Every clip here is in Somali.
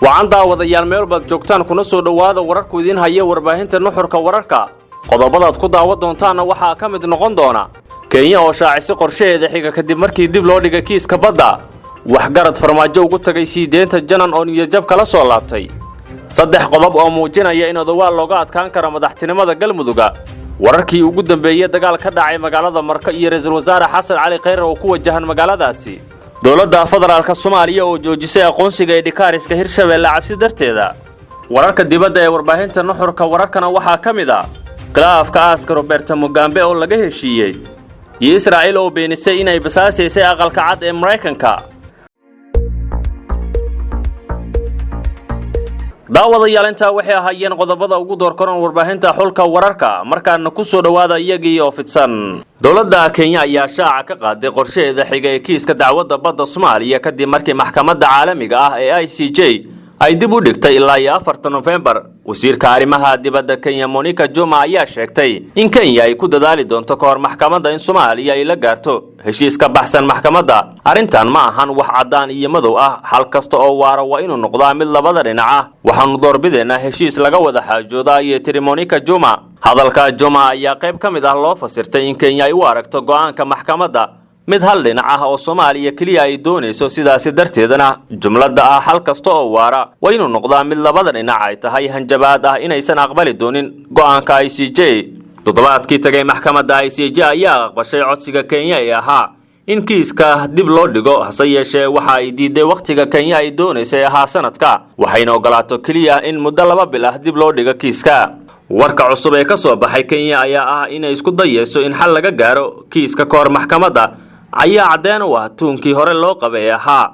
Wacan daawadayaal, meel baad joogtaan kuna soo dhowaada wararku idiin haya warbaahinta Nuxurka Wararka. Qodobadaad ku daawan doontaanna waxaa ka mid noqon doona Kenya oo shaacisay qorshaheeda xiga kadib markii dib loo dhigay kiiska badda, waxgarad Farmaajo ugu tagay sii deynta Janan oo niyadjab kala soo laabtay, saddex qodob oo muujinaya in Odawaal looga adkaan karo madaxtinimada Galmuduga, wararkii ugu dambeeyey dagaal ka dhacay magaalada Marka iyo ra-iisul wasaare Xasan Cali Khayre oo ku wajahan magaaladaasi, dowladda federaalka Soomaaliya oo joojisay aqoonsiga ee dhikaariska Hirshabeelle cabsi darteeda. Wararka dibadda ee warbaahinta Nuxurka Wararkana waxaa ka mid ah khilaafka aaska Roberta Mugambe oo laga heshiiyey iyo Israa'iil oo beenisay inay basaasaysay Aqalka Cad ee Maraykanka. Daawadayaal, intaa waxay ahaayeen qodobada ugu doorkaroon warbaahinta xulka wararka. Markaana ku soo dhowaada iyagii oo fidsan. Dowladda Kenya ayaa shaaca ka qaaday qorshaheeda xiga ee kiiska dacwadda badda Soomaaliya kadib markii maxkamadda caalamiga ah ee ICJ ay dib u dhigtay ilaa iyo 4-ta Nofembar. Wasiirka arrimaha dibadda Kenya, Monica Juma, ayaa sheegtay in Kenya ay ku dadaali doonto ka hor maxkamadda in Soomaaliya ay la gaarto heshiis ka baxsan maxkamadda. Arrintan ma ahan wax caddaan iyo madow ah. Xal kasta oo waara waa inuu noqdaa mid labada dhinac ah. Waxaanu doorbideynaa heshiis laga wada xaajooda, ayay tiri Monica Juma. Hadalka Juma ayaa qayb ka mid ah loo fasirtay in Kenya ay u aragto go'aanka maxkamadda mid hal dhinac ah oo Soomaaliya keliya ay doonayso. Sidaasi darteedana jumladda ah "xal kasta oo waara waa inuu noqdaa mid labada dhinac" ay tahay hanjabaad ah inaysan aqbali doonin go'aanka ICJ. Toddobaadkii tagay, maxkamadda ICJ ayaa aqbashay codsiga Kenya ee ahaa in kiiska dib loo dhigo. Hase yeeshee, waxa ay diiday wakhtiga Kenya ay doonaysay ahaa sanadka, waxayna ogolaato keliya in muddo 2 bil ah dib loo dhigo kiiska. Warka cusub ee ka soo baxay Kenya ayaa ah inay isku dayeyso in xal laga gaaro kiiska kahor maxkamadda ayaa caddeen u ah tuunkii hore loo qabay ee ahaa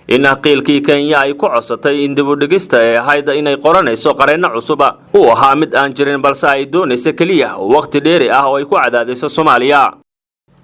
in aqiilkii Kenya ay ku codsatay in dibudhigista ee ahayd inay qoranayso qareenno cusuba uu ahaa mid aan jirin, balse ay doonaysa keliya wakhti dheeri ah oo ay ku cadaadiso Soomaaliya.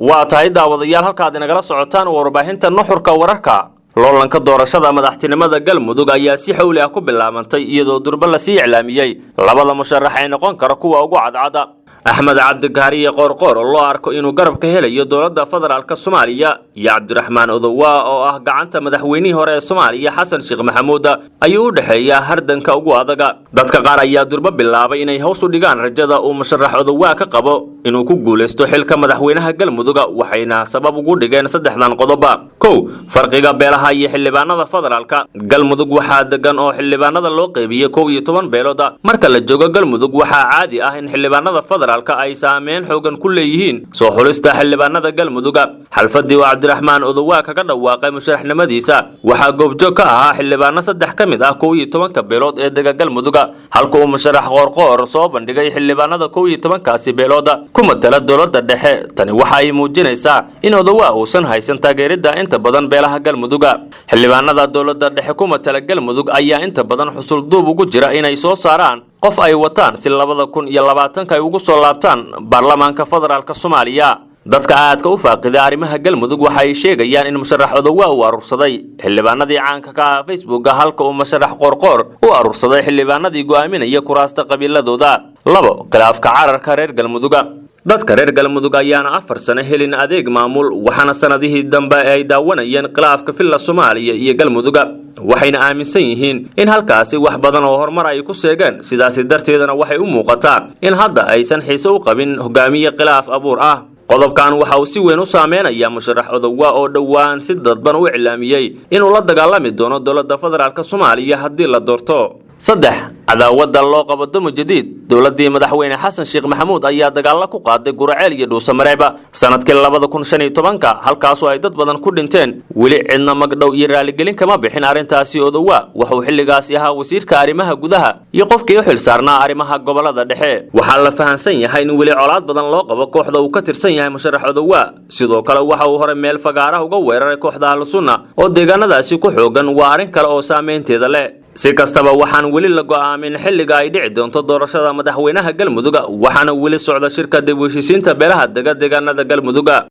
Waa tahay daawadayaal, halkaad inagala socotaan warbaahinta Nuxurka Wararka. Loolanka doorashada madaxtinimada Galmudug ayaa si xawli ah ku bilaabantay, iyadoo durba lasii iclaamiyey labada musharax ee noqon kara kuwa ugu cadcada: Axmed Cabdikaariye Qoorqoor oo loo arko inuu garab ka helayo dowladda federaalka Soomaaliya, iyo Cabdiraxmaan Odowaa oo ah gacanta madaxweynihii hore ee Soomaaliya, Xasan Sheekh Maxamuud, ayuu u dhexeeyaa hardanka ugu adaga. Dadka qaar ayaa durbo bilaabay inay hoos u dhigaan rajada uu musharax Odowaa ka qabo inuu ku guulaysto xilka madaxweynaha Galmudug, waxayna sabab ugu dhigeen saddexdan qodoba. Kow, farqiga beelaha iyo xildhibaanada federaalka. Galmudug waxaa degan oo xildhibaanada loo qeybiyey 11 beelood. Marka la joogo Galmudug, waxaa caadi ah in xildhibaanada federaalka ay saameyn xoogan ku leeyihiin soo xulista xildhibaanada Galmuduga. Xalfadii uu Cabdiraxmaan Odowaa kaga dhawaaqay musharaxnimadiisa waxaa goobjoog ka ahaa xildhibaano saddex ka mid ah 11-ka beelood ee dega Galmuduga, halka uu musharax Qoorqoor soo bandhigay xildhibaanada 11-kaasi beelooda ku matala dowladda dhexe. Tani waxa ay muujinaysaa in Odowaa uusan haysan taageeridda inta badan beelaha Galmuduga. Xildhibaanada dowladda dhexe ku matala Galmudug ayaa inta badan xusulduub ugu jira inay soo saaraan qof ay wataan si 2020-ka ay ugu soo laabtaan baarlamaanka federaalka Soomaaliya. Dadka aadka u faaqida arrimaha Galmudug waxa ay sheegayaan in musharax Odowaa uu aruursaday xildhibaanadii caanka ka ah Facebooka, halka uu musharax Qoorqoor u aruursaday xildhibaanadii go'aaminaya kuraasta qabiiladooda. Labo, khilaafka cararka reer Galmuduga. Dadka reer Galmudug ayaana 4 sano helin adeeg maamul, waxaana sanadihii dambe ay daawanayeen khilaafka Villa Soomaaliya iyo Galmuduga, waxayna aaminsan yihiin in halkaasi wax badan oo horumar ay ku seegeen. Sidaasi darteedana waxay u muuqataa in hadda aysan xiise u qabin hogaamiye khilaaf abuur ah. Qodobkan waxa uu si weyn u saameynayaa musharax Odowa oo dhowaan si dadban u iclaamiyey inuu la dagaalami doono dowladda federaalka Soomaaliya haddii la doorto. Saddex, cadaawadda loo qabo Damo Jadiid. Dowladdii madaxweyne Xasan Sheekh Maxamuud ayaa dagaalla ku qaaday Guraceel iyo Dhuusamareeba sanadkii 2015-ka, halkaasoo ay dad badan ku dhinteen. Weli cidna magdhow iyo raaligelin kama bixin arrintaasi. Odowa wuxuu xilligaasi ahaa wasiirka arrimaha gudaha iyo qofkii u xil saarnaa arrimaha gobolada dhexe. Waxaa la fahansan yahay in weli colaad badan loo qabo kooxda uu ka tirsan yahay musharax Odowa. Sidoo kale, waxa uu hore meel fagaaraha uga weeraray kooxda Ahlu Sunna oo deegaanadaasi ku xoogan. Waa arrin kale oo saameynteeda leh. Si kastaba, waxaan weli la go'aamin xilliga ay dhici doonto doorashada madaxweynaha Galmudug, waxaana weli socda shirka dib u heshiisiinta beelaha dega deegaanada Galmuduga.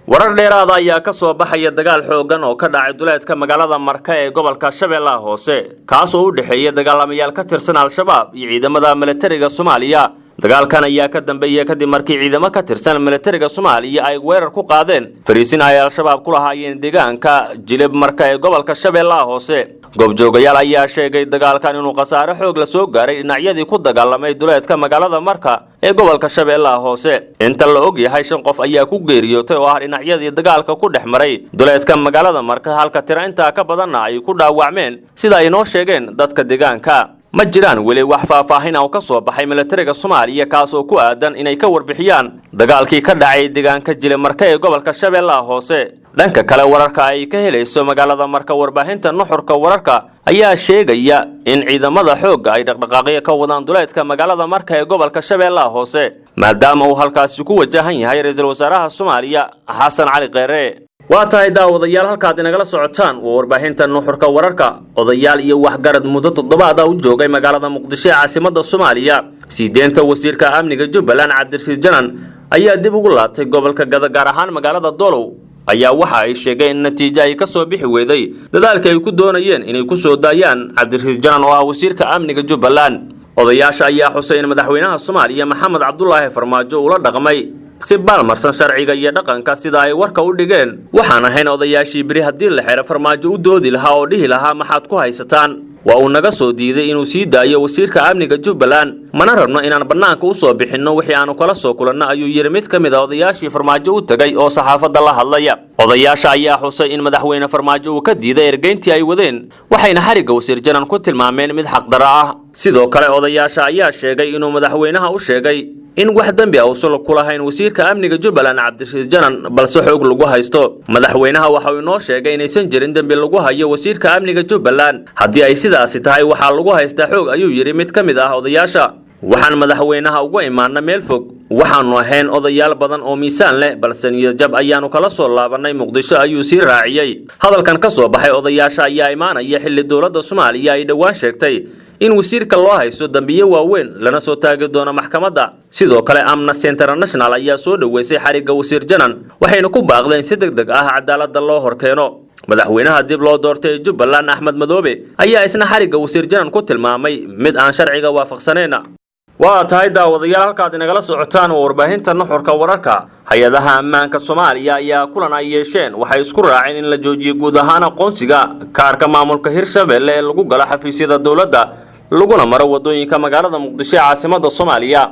Warar dheeraada ayaa ka soo baxaya dagaal xooggan oo ka dhacay duleedka magaalada Marka ee gobolka Shabeellaha Hoose, kaas oo u dhexeeya dagaalamayaal ka tirsan Al-Shabaab iyo ciidamada milatariga Soomaaliya. Dagaalkan ayaa ka dambeeyay kadib markii ciidamo ka tirsan militariga Soomaaliya ay weerar ku qaadeen fariisin ay Al-Shabaab ku lahaayeen deegaanka Jilib Marka ee gobolka Shabeellaha Hoose. Goobjoogayaal ayaa sheegay dagaalkan inuu khasaare xoog la soo gaaray dhinacyadii ku dagaalamay duleedka magaalada Marka ee gobolka Shabeellaha Hoose. Inta la og yahay, shan qof ayaa ku geeriyootay oo ah dhinacyadii dagaalka ku dhex maray duleedka magaalada Marka, halka tiro intaa ka badanna ay ku dhaawacmeen, sida ay noo sheegeen dadka deegaanka. Ma jiraan weli wax faahfaahin ah oo ka soo baxay militariga Soomaaliya kaas oo ku aadan inay ka warbixiyaan dagaalkii ka dhacay deegaanka Jilib Marka ee gobolka Shabeellaha Hoose. Dhanka kale, wararka ay ka helayso magaalada Marka warbaahinta Nuxurka Wararka ayaa sheegaya in ciidamada xoogga ay dhaqdhaqaaqyo ka wadaan duleedka magaalada Marka ee gobolka Shabeellaha Hoose, maadaama uu halkaasi ku wajahan yahay ra-iisul wasaaraha Soomaaliya Xasan Cali Kheyre. Waa tahay daawadayaal, halkaad inagala socotaan waa warbaahinta Nuxurka Wararka. Odayaal iyo waxgarad muddo toddobaad ah u joogay magaalada Muqdisho ee caasimada Soomaaliya sii deynta wasiirka amniga Jubbaland Cabdirashiid Janan ayaa dib ugu laabtay gobolka Gado, gaar ahaan magaalada Dolow, ayaa waxa ay sheegeen in natiijo ay ka soo bixi weyday dadaalka ay ku doonayeen inay ku soo daayaan Cabdirashiid Janan oo ah wasiirka amniga Jubbaland. Odayaasha ayaa xusay in madaxweynaha Soomaaliya Maxamed Cabdulaahi Farmaajo ula dhaqmay si baalmarsan sharciga iyo dhaqanka, sida ay warka u dhigeen. "Waxaan ahayn odayaashii beri haddii la xero Farmaajo u doodi lahaa oo dhihi lahaa maxaad ku haysataan. Waa uu naga soo diiday inuu sii daayo wasiirka amniga Jubbaland, mana rabno inaan bannaanka u soo bixinno wixii aanu kala soo kulanno," ayuu yidhi mid ka mid ah odayaashii Farmaajo u tegay oo saxaafadda la hadlaya. Odayaasha ayaa xusay in madaxweyne Farmaajo uu ka diiday ergeyntii ay wadeen, waxayna xarigga wasiir Janan ku tilmaameen mid xaqdarro ah. Sidoo kale, odayaasha ayaa sheegay inuu madaxweynaha u sheegay in wax dembi ah uusan ku lahayn wasiirka amniga Jubbaland Cabdirashiid Janan, balse xoog lagu haysto. "Madaxweynaha waxa uu inoo sheegay inaysan jirin dembi lagu hayo wasiirka amniga Jubbaland. Haddii ay sidaasi tahay, waxaa lagu haystaa xoog," ayuu yidhi mid ka mid ah odayaasha. "Waxaan madaxweynaha uga imaana meel fog. Waxaanu ahayn odayaal badan oo miisaan leh, balse niyadjab ayaanu kala soo laabannay Muqdisho," ayuu sii raaciyey. Hadalkan ka soo baxay odayaasha ayaa imaanaya xilli dowladda Soomaaliya ay dhowaan sheegtay in wasiirka loo haysto dambiyo waaweyn, lana soo taagi doono maxkamadda. Sidoo kale, Amnesty International ayaa soo dhoweysay xarigga wasiir Janan, waxayna ku baaqdeen si deg deg ah cadaaladda loo horkeeno. Madaxweynaha dib loo doortay ee Jubbaland Axmed Madoobe ayaa isna xarigga wasiir Janan ku tilmaamay mid aan sharciga waafaqsanayn. Waa tahay daawadayaal, halkaad inagala socotaan waa warbaahinta Nuxurka Wararka. Hay-adaha ammaanka Soomaaliya ayaa kulan ay yeesheen waxay isku raaceen in la joojiyo guud ahaan aqoonsiga kaarka maamulka Hirshabelle ee lagu galo xafiisyada dowladda, laguna maro wadooyinka magaalada Muqdisho ee caasimada Soomaaliya.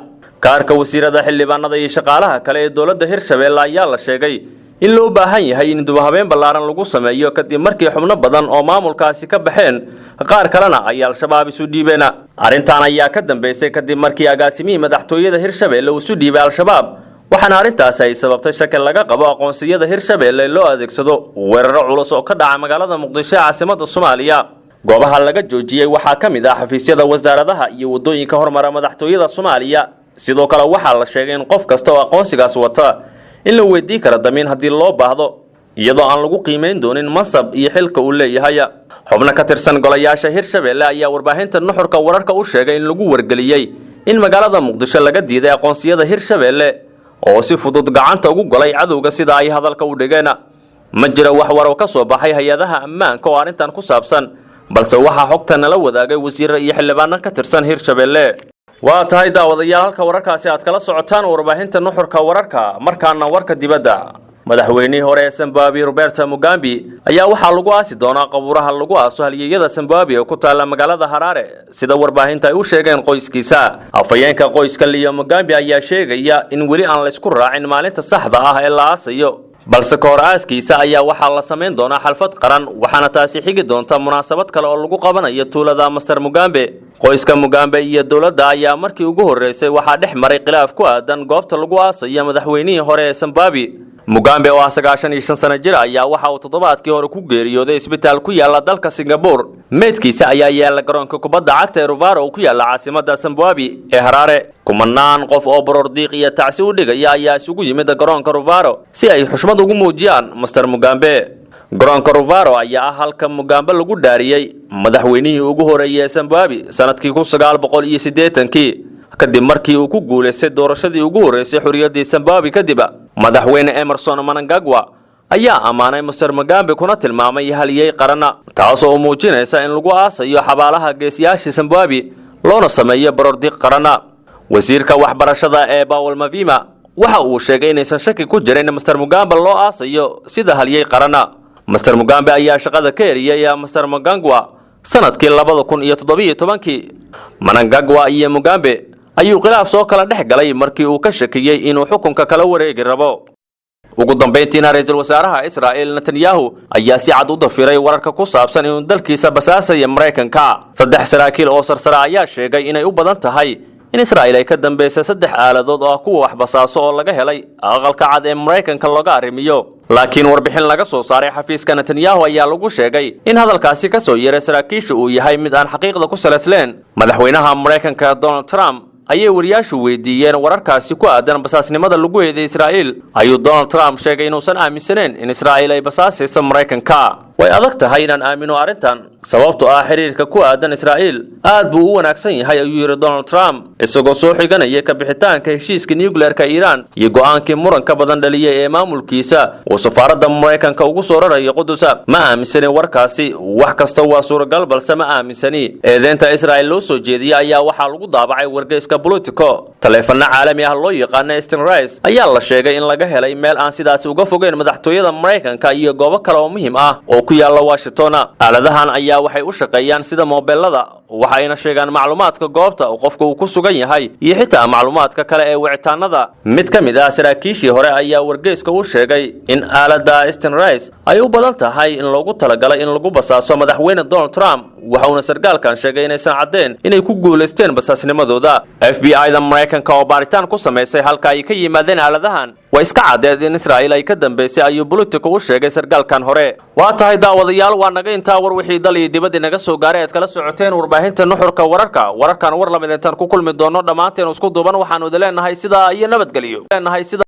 Kaarka wasiirada, xildhibaanada iyo shaqaalaha kale ee dowladda Hirshabelle ayaa la sheegay in loo baahan yahay in dubahabeen ballaaran lagu sameeyo, kadib markii xubno badan oo maamulkaasi ka baxeen, qaar kalena ay Al-Shabaab isu dhiibeen. Arrintan ayaa ka dambeysay kadib markii agaasimihii madaxtooyada Hirshabelle uu isu dhiibay Al-Shabaab, waxaana arrintaasi ay sababtay shaki laga qabo aqoonsiyada Hirshabelle loo adeegsado weeraro culus oo ka dhaca magaalada Muqdisho ee caasimada Soomaaliya. Goobaha laga joojiyey waxaa ka mid ah xafiisyada wasaaradaha iyo waddooyinka hormara madaxtooyada Soomaaliya. Sidoo kale, waxaa la sheegay in qof kasta oo aqoonsigaas wata in la weydii karo damiin haddii loo baahdo, iyadoo aan lagu qiimayn doonin mansab iyo xilka uu leeyahay. Xubno ka tirsan golayaasha Hirshabelle ayaa warbaahinta Nuxurka Wararka u sheegay in lagu wargeliyey in magaalada Muqdisho laga diiday aqoonsiyada Hirshabelle oo si fudud gacanta ugu galay cadowga, sida ay hadalka u dhigeen. Ma jiro wax warow ka soo baxay hay-adaha ammaanka oo arrintan ku saabsan, balse waxaa xogta nala wadaagay wasiirro iyo xildhibaano ka tirsan Hirshabelle. Waa tahay daawadayaal, halka wararkaasi aad kala socotaan warbaahinta Nuxurka Wararka. Markaana warka dibadda. Madaxweynihii hore ee Zimbabwe Roberta Mugabe ayaa waxaa lagu aasi doonaa qabuuraha lagu aaso halyeeyada Zimbabwe oo ku taalla magaalada Haraare, sida warbaahinta ay u sheegeen qoyskiisa. Afhayeenka qoyska Leo Mugabe ayaa sheegaya in weli aan laysku raacin maalinta saxda ah ee la aasayo, balse ka hor aaskiisa ayaa waxaa la samayn doonaa xaflad qaran, waxaana taasi xigi doonta munaasabad kale oo lagu qabanayo tuulada Master Mugabe. Qoyska Mugabe iyo dowladda ayaa markii ugu horreysay waxaa dhex maray khilaaf ku aadan goobta lagu aasayo madaxweynihii hore ee Zimbabwe. Mugabe oo ah 95 sano jir ayaa waxa uu toddobaadkii hore ku geeriyooday isbitaal ku yaala dalka Singapore. Meydkiisa ayaa yaala garoonka kubadda cagta ee Rufaro oo ku yaala caasimada Zimbabwe ee Haraare. Kumanaan qof oo baroordiiq iyo tacsi u dhigaya ayaa isugu yimid garoonka Rufaro si ay xushmad ugu muujiyaan Master Mugabe. Garoonka Rufaro ayaa ah halka Mugabe lagu dhaariyey madaxweynihii ugu horeeyey ee Zimbabwe sanadkii 1980-kii, kadib markii uu ku guulaystay doorashadii ugu horreysay xorriyaddii Zimbabwe kadib. Madaxweyne Emmerson Mnangagwa ayaa ammaanay Master Mugabe kuna tilmaamay haliyey qaran, taasoo muujinaysa in lagu aasayo xabaalaha geesiyaasha Zimbabwe loona sameeyo baroordiiq qaran. Wasiirka waxbarashada ee Paul Mavima waxa uu sheegay inaysan shaki ku jirin Mister Mugabe loo aasayo sida halyey qarana. Mister Mugabe ayaa shaqada ka eriyay Mister Mnangagwa sanadkii 2017-kii. Mnangagwa iyo Mugabe ayuu khilaaf soo kala dhex galay markii uu ka shakiyey inuu xukunka kala wareegi rabo. Ugu dambayntiina, ra-iisul wasaaraha Israa'il Netanyahu ayaa si cad u dafiray wararka ku saabsan inuu dalkiisa basaasaya Maraykanka. Saddex saraakiil oo sarsare ayaa sheegay inay u badan tahay in Israa'il ay ka dambaysay saddex aaladood oo ah kuwa wax basaaso oo laga helay Aqalka Cad ee Maraykanka looga arrimiyo. Laakiin warbixin laga soo saaray xafiiska Netanyahu ayaa lagu sheegay in hadalkaasi ka soo yeeray saraakiisha uu yahay mid aan xaqiiqda ku salaysleen. Madaxweynaha Maraykanka Donald Trump ayay wariyaashu weydiiyeen wararkaasi ku aadan basaasnimada lagu eeday Israa'iil. Ayuu Donald Trump sheegay inuusan aaminsaneyn in Israa'iil ay basaasayso Maraykanka. "Way adag tahay inaan aamino arrintan, sababto ah xiriirka ku aadan Israa'iil aad buu u wanaagsan yahay," ayuu yidhi Donald Trump, isagoo soo xiganaya ka bixitaanka heshiiska nuclearka Iiraan iyo go'aankii muranka badan dhaliyay ee maamulkiisa uu safaaradda Maraykanka ugu soo rarayo Qudusa. "Ma aaminsani warkaasi. Wax kasta waa suuragal, balse ma aaminsani." Eedeynta Israa'iil loo soo jeediyey ayaa waxaa lagu daabacay wargeyska Politico. Taleefano caalami ah loo yaqaana Stingrays ayaa la sheegay in laga helay meel aan sidaasi uga fogeyn madaxtooyada Maraykanka iyo goobo kale oo muhiim ah oo ku yaalla Washington. Aaladahan ayaa waxay u shaqeeyaan sida moobeelada, waxayna sheegaan macluumaadka goobta oo qofka uu ku sugan yahay iyo xitaa macluumaadka kale ee wicitaanada. Mid ka mid ah saraakiishii hore ayaa wargeyska u sheegay in aaladda Stingrays ay u badan tahay in loogu talagalay in lagu basaaso madaxweyne Donald Trump. Waxauna sarkaalkan sheegay inaysan caddeen inay ku guulaysteen basaasnimadooda. FBI da Maraykanka oo baaritaan ku samaysay halka ay ka yimaadeen aaladahan, waa iska caddeed in Israa'iil ay ka dambaysay, ayuu Politico u sheegay sarkaalkan hore. Waa tahay, daawadayaal, waa naga intaa war wixii dal iyo dibadii naga soo gaaray aad kala socoteen warbaahinta Nuxurka Wararka. Wararkan war lamid intaan ku kulmi doono, dhammaanteen isku duuban waxaanu idin leenahay sidaa iyo nabadgelyo leenahay sida.